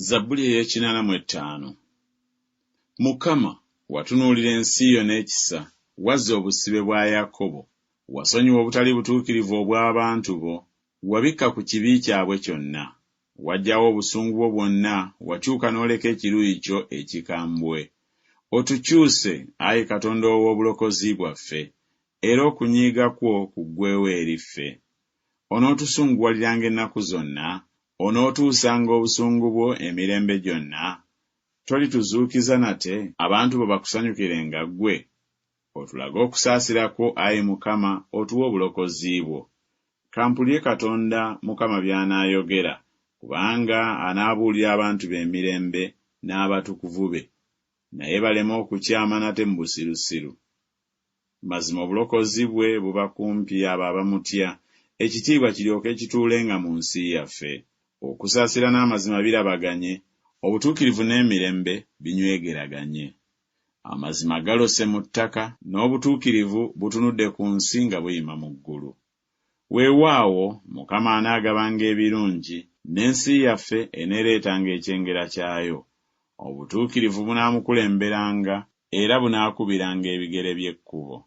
Zabbuli ey'ekinaana mu ettaano. Mukama, watunuulira ensi yo n'ekisa, wazza obusibe bwa Yakobo. Wasonyiwa obutali butuukirivu obw'abantu bo, wabikka ku kibi kyabwe kyonna. Waggyawo obusungu bwo bwonna, wakyuka n'oleka ekiruyi kyo ekikambwe. Otukyuse, ayi Katonda ow'obulokozi bwaffe, era okunyiiga kwo kuggweewo eri ffe. Onootusunguwaliranga ennaku zonna? Onootuusanga obusungu bwo emirembe gyonna? Tolituzuukiza nate, abantu bo bakusanyukirenga ggwe? Otulage okusaasira kwo, ayi Mukama, otuwe obulokozi bwo. Ka mpulire Katonda Mukama by'anaayogera, kubanga anaabuulira abantu be emirembe n'abatukuvu be, naye baleme okukyama nate mu busirusiru. Mazima obulokozi bwe buba kumpi abo abamutya, ekitiibwa kiryoke kituulenga mu nsi yaffe. Okusaasira n'amazima birabaganye, obutuukirivu n'emirembe binywegeraganye. Amazima galose mu ttaka, n'obutuukirivu butunudde ku nsi nga buyima mu ggulu. Weewaawo, Mukama anaagabanga ebirungi, n'ensi yaffe eneereetanga ekyengera kyayo. Obutuukirivu bunaamukulemberanga, era bunaakubiranga ebigere bye ekkubo.